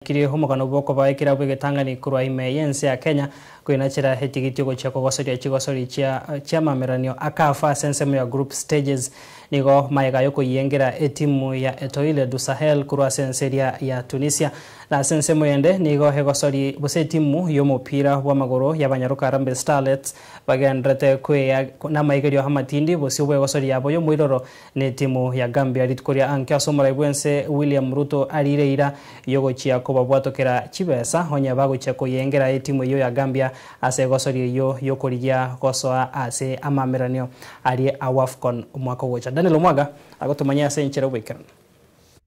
Kiri omogano bw'okoba ekerabu egetang'ani korwa ime y'ense ya Kenya koinachera etigiti ogochia kogosoria chigosori chia chi'amameranio a CAF ase ensemo ya group stages. Nigo magega yokoyiengera etimu ya Etoile du Sahel korwa ase ense eria ya Tunisia. Na ase ensemo ende nigo egosori gose etimu y'omopira bw'amagoro y'abanyaroka Harambee Starlets bagendererete kweya namaigerio amatindi bosio bw'egosori yabo y'omoiroro Netimu ya Gambia rituko ria ankio ase omorai bw'ense William Ruto arire eira yogochia kobabwatokera chibesa onye bagochia koyengera etimu eyio ya Gambia ase egosori eyio yokorigia gosoa ase amameranio aria a Wafcon omwaka ogocha. Daniel Omwaga agotomanyia ase enchera oboikeranu.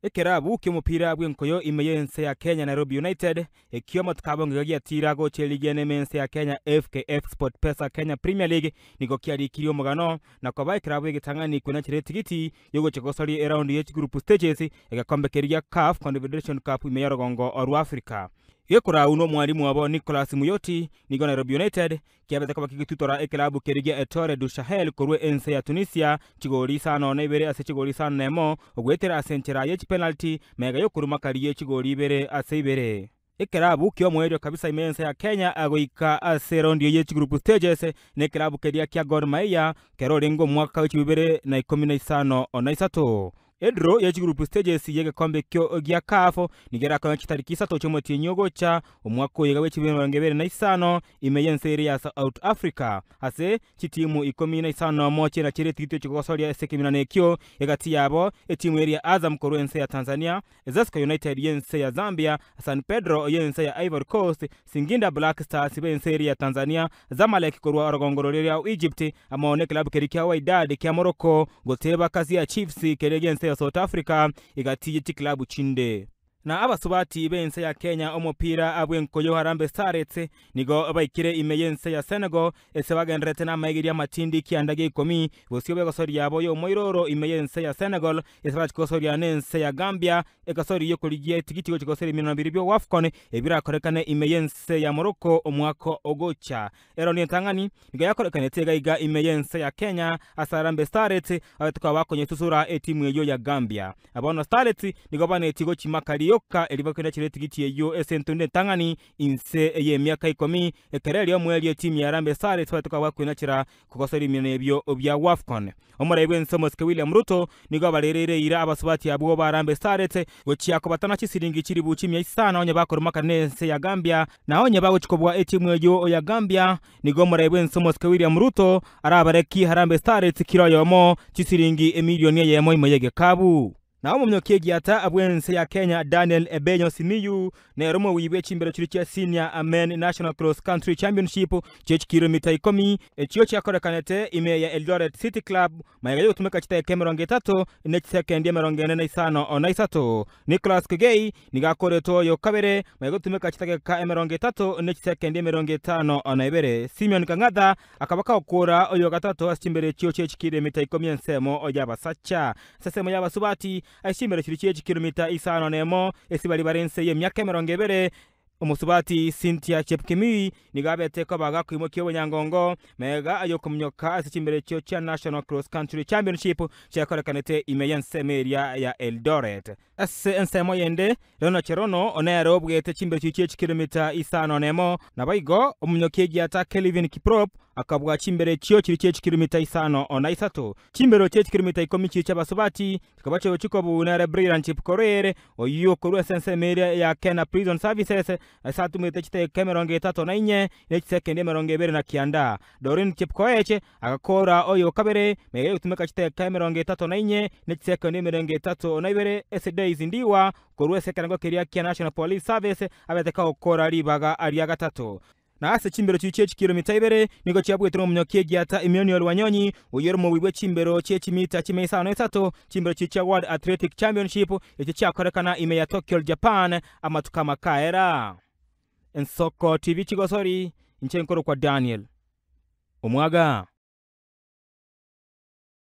Ekerabu ki'omopira bw'enkoyo ime y'ense ya Kenya Nairobi United Ekio amatuko abo ngega giatiira gocha eligi enene ense ya Kenya FKF SportPesa Kenya Premier League nigo kiarikirie omogano na koba ekerabu egetang'ani kwenachera etigiti yogochia gosoria eraundi ye chigroup stages egekombe keria gia CAF Confederation Cup ime y'orogongo rwa Africa. Gekorau nomwalimu obo Nicholas Muyoti nigo Nairobi United Kiabete koba kegetutora ekelabu keria gia Etoile du Sahel korwa ense ya Tunisia chigori isano na ibere ase chigori isano na emo, goetera ase enchera ye chipenalty mega y'okoruma karia chigori ibere ase ibere. Ekelabu ki'omoerio kabisa ime y'ense ya Kenya goika ase eraundi eye ye chigroup stages nekelabu keria kia Gor Mahia kero orenge omwaka w'echibibere na ikomi na isano na isato. Edraw ye chigroup stages y'egekombe ekio gia CAF nigo erakonye chitariki isato chi'omotienyi ogocha omwaka oyo iga bw'echibiri emerongo ebere na isano ime y'ense eria ya South Africa ase chitimu ikomi na isano nomo chi'enacheri etigitwe chigogosoria ase ekeminano ekio egati yabo etimu eria ya Azam korwa ense ya Tanzania, Zesco United y'ense ya Zambia, San Pedro y'ense ya Ivory Coast, Singinda Black Stars b'ense eria ya Tanzania, Zamalek korwa orogongo roria rwa Egypt, amo nekilabu keria kia Wydad kia Morocco, goteba Kaizer Chiefs keria gi'ense ya South Africa, egati ye chikilabu chinde. Na abasubati b'ense ya Kenya omopira bw'enkoyo Harambee Starlets nigo baikire ime y'ense ya Senegal ase bagendererete namaigerio amatindi kianda gia ikomi bosio bw'egosori yabo y'omoiroro ime y'ense ya Senegal ase barachie kogosoria nense ya Gambia Egosori y'okorigia etigiti gochia gosera eminwa biria bia Wafcon ebirakorekane ime y'ense ya Morocco omwaka ogocha. Eraundi entang'ani nigo yakorekanete iga iga ime y'ense ya Kenya ase Harambee Starlets abete koba bakonyesusura etimu eyio ya Gambia. Bono Starlets nigo banetie gochimaka rioka erio bakoinachera etigiti eyio ase entundu entang'ani inse y'emiaka ikomi ekero erio omoerio etimu ya Harambee Starlets babete koba bakoinachera Kogosora ebiminwa ebio bia Wafcon, omorai bw'ense omosike William Ruto nigo abarereire eira abasubati abwo barambe Starlets gochia kobatana chisiringi chilifu chimia isano onye bakorumakana n'ense ya Gambia na onye bagochia kobua etimu eyio ya Gambia. Nigo omorai bw'ense omosike William Ruto arabareki Harambee Starlets kira oyomo chisiringi emilioni eyemo ime y'egekabu. Na omonyoki egiata bw'ense ya Kenya Daniel Ebenyo Simiyu nere omobui bwe chimbero chiria chia Senior Men National Cross Country Championship chie chikiromita ikomi, echio chiakorekanete ime ya Eldoret City Club magega y'ogotumeka chidakika emerongo etato ne chisekendi emerongo ene na isano na isato. Nicholas Kegei nigo akoretwe oyo kabere magega gotumeka chidakika emerongo etato ne chisekendi emerongo etano na ibere. Simeon Kang'atha Akaba kagokora oyo gatato ase chimbero echio chie chikiromita ikomi ensemo y'abasacha. Ase ensemo y'abasubati, ase chimbero chiria chie chikiromita isano nemo, ase baria bare inse y'emiaka emerongo ebere, omosubati Cynthia Chepkemui nigo abete koba gakoimokia obonyangongo magega ay'okominyoka ase chimbero echio chia National Cross Country Championship chiakorekanete ime y'ensemo eria ya Eldoret. Ase ensemo yende, Leonard Cherono nere obuete chimbechu chie chikilomita isano nemo, naboigo omonyoki egiata Kelvin Kiprop akabua chimbero echio chiria chie chikilomita isano na isato. Chimbero chie chikilomita ikomi chiria chi'abasubati chikaba chikobu nere Brilliant Chepkorir, oyio okorua ase ensemo eria ya Kenya Prison Services ase atumete chidakika emerongo etato na inye ne chisekendi emerongo ebere na kianda. Doreen Chepkoech Agakora oyo o kabere, magega y'ogotumeka chidakika emerongo etato na inye, ne chisekondi emerongo etato na ibere, ase Daisy Ndiwa, korwa ase ekerengo keria kia National Police Service, abete kagokora ribaga ria gatato. Na ase chimbero chiria chie chikilomita ibere nigo chiabuetwe nomonyoki egiata Emmanuel Wanyonyi, oyio ore omobui bwe chimbero chie chimita chimia isano na isato, chimbero chiria chia World Athletic Championship, echio chiakorekana ime ya Tokyo Japan amatuko amakaera. Ensoko TV Chigosori, inche nkorokwa Daniel. Omwaga.